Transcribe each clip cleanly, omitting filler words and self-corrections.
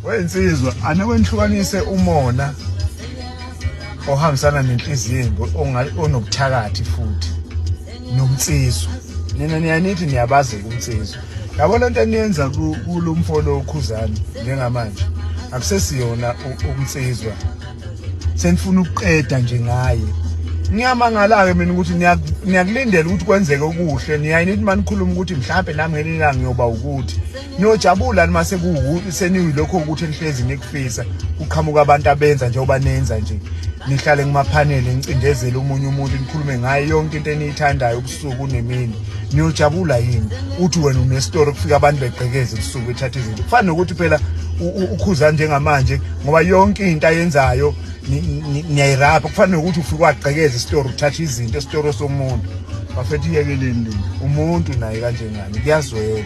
Wensizwa aniwenhlukanise umona ohambisana nenhliziyo embi onobuthakathi futhi nomnsizwa. Nina niyanithi niyabazi kumnsizwa. Yabo lento eniyenza kulo mfo lo uKhuzani njengamanje akusesiyona umnsizwa. Senifuna ukuqeda nje ngaye. Ngiyamangala-ke mina ukuthi niyakulindela ukuthi kwenzeke okuhle niyaye nithi manikhuluma ukuthi mhlampe nami ngelinye ilanga ngiyoba ukuthi niyojabula nima seniyilokho ukuthi nihlezi nikufisa kuqhamuka abantu abenza njengoba nenza nje nihlale kumaphaneli nicindezele omunye umuntu nikhulume ngaye yonke into eniyithandayo ubusuku nemini niyojabula yini uthi wena unestori kufika abantu begqekeze ebusuku bethatha izinto kufana nokuthi phela ukhuza njengamanje ngoba yonke into ayenzayo niyayirapha kufana nokuthi ufike wagqekeza isitori uthatha izinto esitoro somuntu bafethu iyekeleni lento umuntu naye kanjengani kuyazwela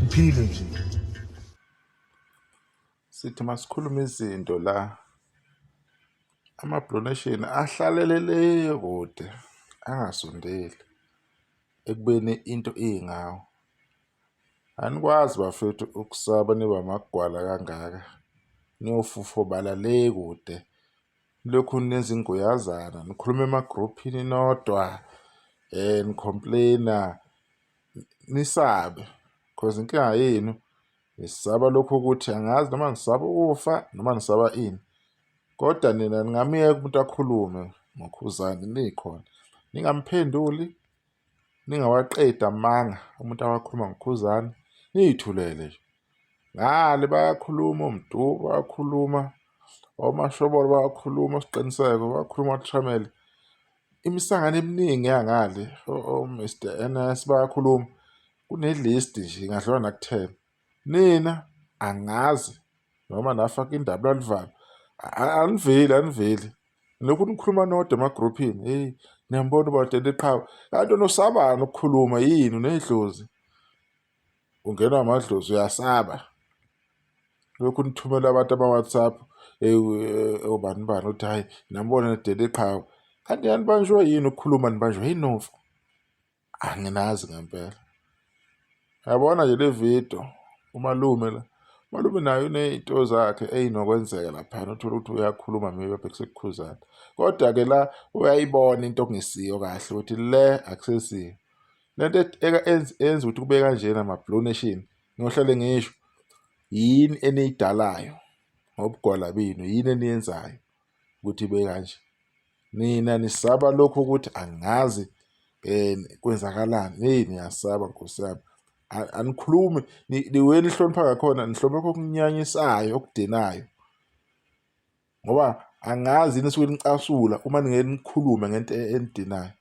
ngiphile nje. Sithi masikhulume izinto la ama-Blue Nation ahlalele le kude angasondeli ekubeni into ingawo. Anikwazi bafethu ukusaba nibe amagwala kangaka niyofufubala le kude nilokhu nenza inguyazana nikhuluma emagruphini nodwa ni-complain-a nisabe cause inkinga yenu nisaba lokhu ukuthi angazi noma nisaba ukufa noma nisaba ini kodwa nina ningamyeka umuntu akhulume ngoKhuzani nikhona ningamphenduli ningawaqedi amanga umuntu awakhuluma ngoKhuzani niyithulele nje ngale bayakhuluma oMdu bayakhuluma oMashobolo bayakhuluma oSiqiniseko bayakhuluma oTramel imisangano eminingi yangale o-Mr NS bayakhuluma kune-list nje ingadlula naku-10 nina angazi noma nafaka indaba lwalivalo aniveli aniveli lokhu nikhuluma nodwa emagruphini heyi niyambona ubadela iqhawe kanti unosabani ukukhuluma yini unedlozi ungenwa amadlozi uyasaba lokhu nithumela abantu ama-WhatsApp obani bani uthi hhayi nambona nidela iqhawe kanti yanibanjwe yini ukukhuluma nibanjwe yinomfu anginazi ngempela yabona nje le video umalume la umalume naye uney'nto zakhe ey'nokwenzeka laphana uthole ukuthi uyakhuluma maybe abhekise kuKhuzani kodwa-ke la uyayibona into okungesiyo kahle ukuthi le akusesiyo le nto enza ukuthi kube kanjena ma-Blue Nation ngiyohlale ngisho yini eniyidalayo ngobugwala benu yini eniyenzayo ukuthi ibe kanje nina nisaba lokhu ukuthi angazi kwenzakalani hey niyasaba nkosi yami anikhulumi niwe nihlonipha ngakhona nihlonipha okunyanyisayo okudinayo ngoba angazi yini esuke nicasula uma ningeke nikhulume ngento enidinayo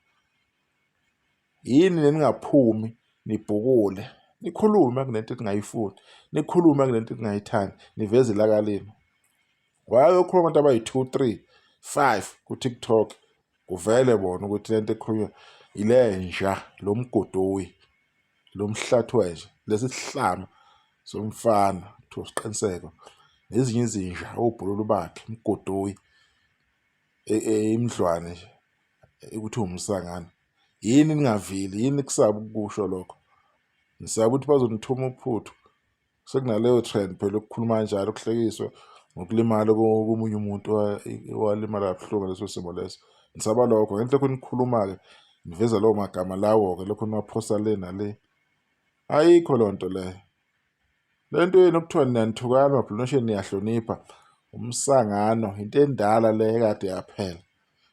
yini neningaphumi nibhukule nikhulume kunento eningayifuni nikhulume kunento eningayithandi niveze ilaka lenu wayokhuluma abantu abayi-two three five ku-TikTok kuvele bona ukuthi lento ekhulunywa ile nja lo mgodoyi lo mhlathi wenja lesi sihlama somfana kuthiwa uSiqiniseko nezinye izinja obhululu bakhe umgodoyi imidlwane nje ukuthi umsangano yini ningavili yini kusaba ukusho lokho nisaba ukuthi bazonithuma uphuthu sekunaleyo trend phela ukukhuluma kanjalo kuhlekiswe ngokulimala komunye umuntu owalimala kabuhlungu leso simo leso nisaba lokho ngento lokhu nikhuluma-ke niveza lawo magama lawo-ke lokhu niwaphosa le nale ayikho loo nto leyo le nto yenu okuthiwa niyanithukana mabhulosheni niyahlonipha umsangano into endala le ekade yaphela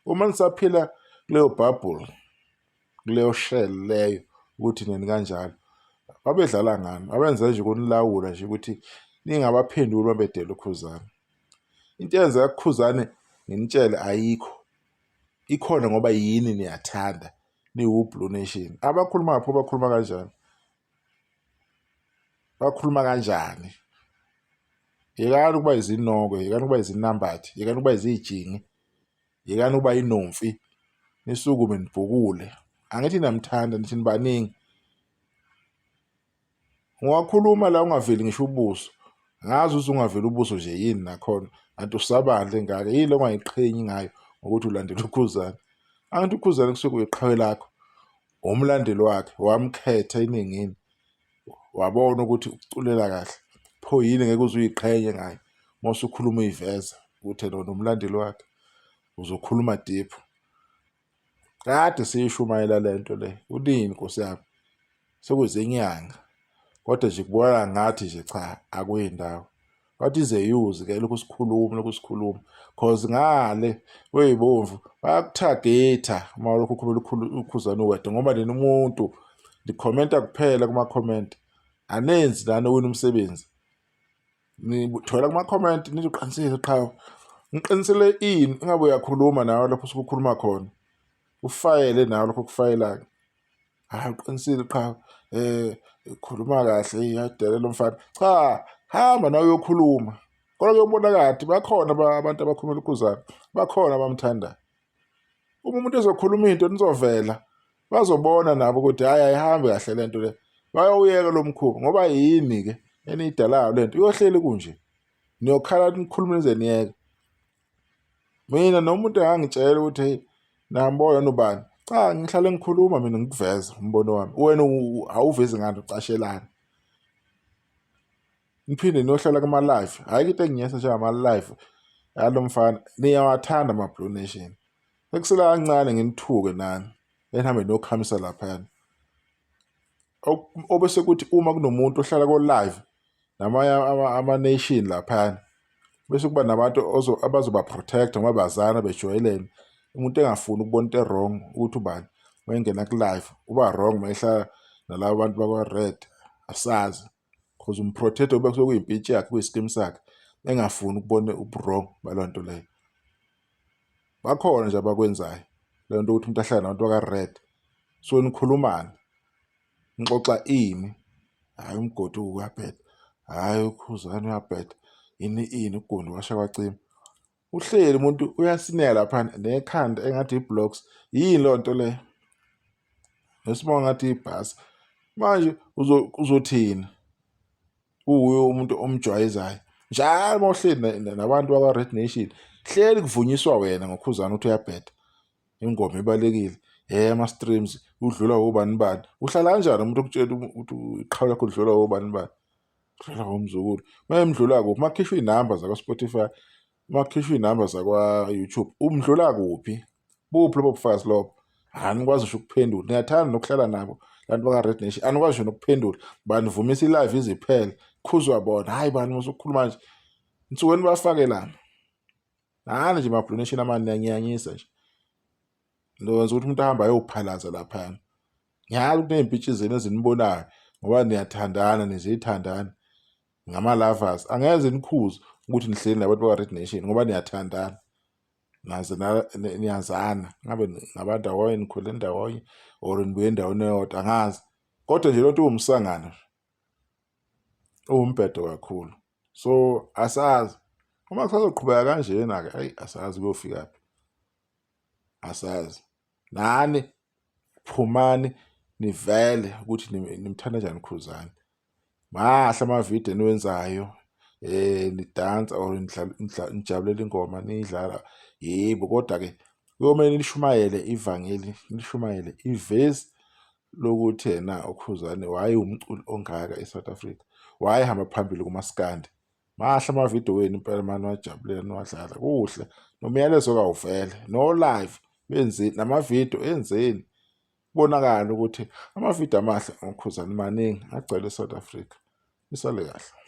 uma nisaphila kuleyo bubble kuleyo shell leyo ukuthi nini kanjalo babedlala ngani babenze nje ukunilawula nje ukuthi ningabaphenduli uma bedela uKhuzani into eyenzeka kuKhuzani nginitshele ayikho ikhona ngoba yini niyathanda niwu-Blue Nation abakhuluma pho bakhuluma kanjani bakhuluma kanjani yekani ukuba izinoko yekani ukuba izinambathi yekani ukuba izijingi yekani ukuba inomfi nisukume nibhukule angithi niyamthanda nithi nibaningi ungakhuluma la ungaveli ngisho ubuso ngazi ukuthi ungaveli ubuso nje yini nakhona kanti usabandla engaka yini le ongayiqhenyi ngayo ngokuthi ulandela uKhuzani angithi uKhuzani kusuke kuyiqhawe lakho umlandeli wakhe wamkhetha eningini wabona ukuthi ukuculela kahle pho Pho yini ngeke uze uyiqhenye ngayo uma usukhuluma uyiveza ukuthi ena wena umlandeli wakhe uzokhuluma deep. Kade siyishumayela le nto le kunini nkosi yami sekuzinyanga kodwa nje kubonakala ngathi nje cha akuyindawo. What is the use ke lokhu sikhuluma lokhu sikhuluma cause ngale kweyibomvu bayakuthagetha uma lokhu ukhuluma ukhuzana uwedwa ngoba nina umuntu nikhomenta kuphela kuma-comment anenzi nani owini umsebenzi nithola kuma-comment nithi uqinisile qha ngiqinisele ini ingabe uyakhuluma nawe lapho usuke ukhuluma khona ufayele nawe lokho okufayelayo Hayi uqinisile qha khuluma kahle uyadelela umfana. Cha, hamba nawe uyokhuluma. Kodwa kuyobona kade bakhona abantu abakhulumela uKhuzani, bakhona abamthandayo. Uma umuntu ezokhuluma into nizovela bazobona nabo ukuthi hhayi ayihambi kahle le nto le. Bayawuyeka lo mkhuba ngoba yini-ke eniyidalayo le nto iyohleli kunje. Niyokhala nikhulume nize niyeke. Mina noma umuntu engangitshela ukuthi hey nambona nobani cha ngihlale ngikhuluma mina ngikuveza umbono wami wena awuvezi ngani ucashelani niphinde niyohlala kuma-live hhayi into enginyesa njengama-live yalo mfana niyawathanda ama-blue nation sekusele kancane nginithuke nani enihambe niyokhamisa laphayana obese kuthi uma kunomuntu ohlala ko-live namanye ama-nation laphayana bese kuba nabantu abazoba-protect-a ngoba bazana bejwayelene umuntu engafuni ukubona into e-wrong ukuthi ubani uma engena ku-live uba wrong uma ehlala nalabo bantu bakwa-red asazi cause umprotect ube kusuke kuyimpintshi yakhe kuyisikimu sakhe engafuni ukubona ubu-wrong baleyo nto leyo. Bakhona nje abakwenzayo leyo nto ukuthi umuntu ahlale nabantu baka-red so nikhulumani nixoxa ini hhayi umgodi uyabheda hhayi ukhuzani uyabheda ini ini ugundi washa kwacima uhleli umuntu uyasineka laphana nekhanda engathi i-blocks yini leyo nto leyo nesibonga ngathi ibhasi manje uzothini uwuye umuntu omjwayezayo njalo uma uhleli nabantu bakwa-red nation hleli kuvunyiswa wena ngokhuzana ukuthi uyabheda ingoma ibalekile hey ama-streams udlula wobani bani uhlala kanjani umuntu okutshela ukuthi iqhawe lakho lidlula wobani bani udlula womzukulu uma emdlula kuphi uma kukhishwa iy'namba zakwa-Spotify uma kukhishwa iy'namba zakwa-YouTube umdlula kuphi buphi lobo bufakazi lobo anikwazi ngisho ukuphendula niyathanda nokuhlala nabo abantu baka-red nation anikwazi ngisho nokuphendula banivumisa i-live iziphele khuzwa bona hhayi bani musukukhuluma nje nisuke nibafakelana nani nje ma-blue nation amane niyanyanyisa nje nokwenza ukuthi umuntu ahambe ayophalaza laphayana ngiyazi ukuthi ney'mpintshi zenu ezinibonayo ngoba niyathandana niziyithandana ngama-lovers angeze nikhuze ukuthi nihleli nabantu bakwa-red nation ngoba niyathandana naze niyazana ngabe ngabandawonye nikhule ndawonye or nibuye endaweni eyodwa angazi kodwa nje lonto iwumsangano uwumbhedo kakhulu so asazi uma kusazoqhubeka kanjena-ke ayi asazi kuyofikaphi asazi nani phumani nivele ukuthi nimthanda njani Khuzani mahle amavidiyo eniwenzayo nidansa or nijabulela ingoma niyidlala yebo kodwa-ke kuyomele nishumayele ivangeli nishumayele ivesi lokuthi yena uKhuzani wayewumculi ongaka e-South Africa wayehamba phambili kumaskandi mahle amavidiyo wenu impela mani wajabulela niwadlala kuhle nomyalezo kawuvele no-live benzeni namavidiyo enzeni kubonakala ukuthi amavidiyo amahle ngoKhuzani maningi agcwele e-South Africa nisale kahle.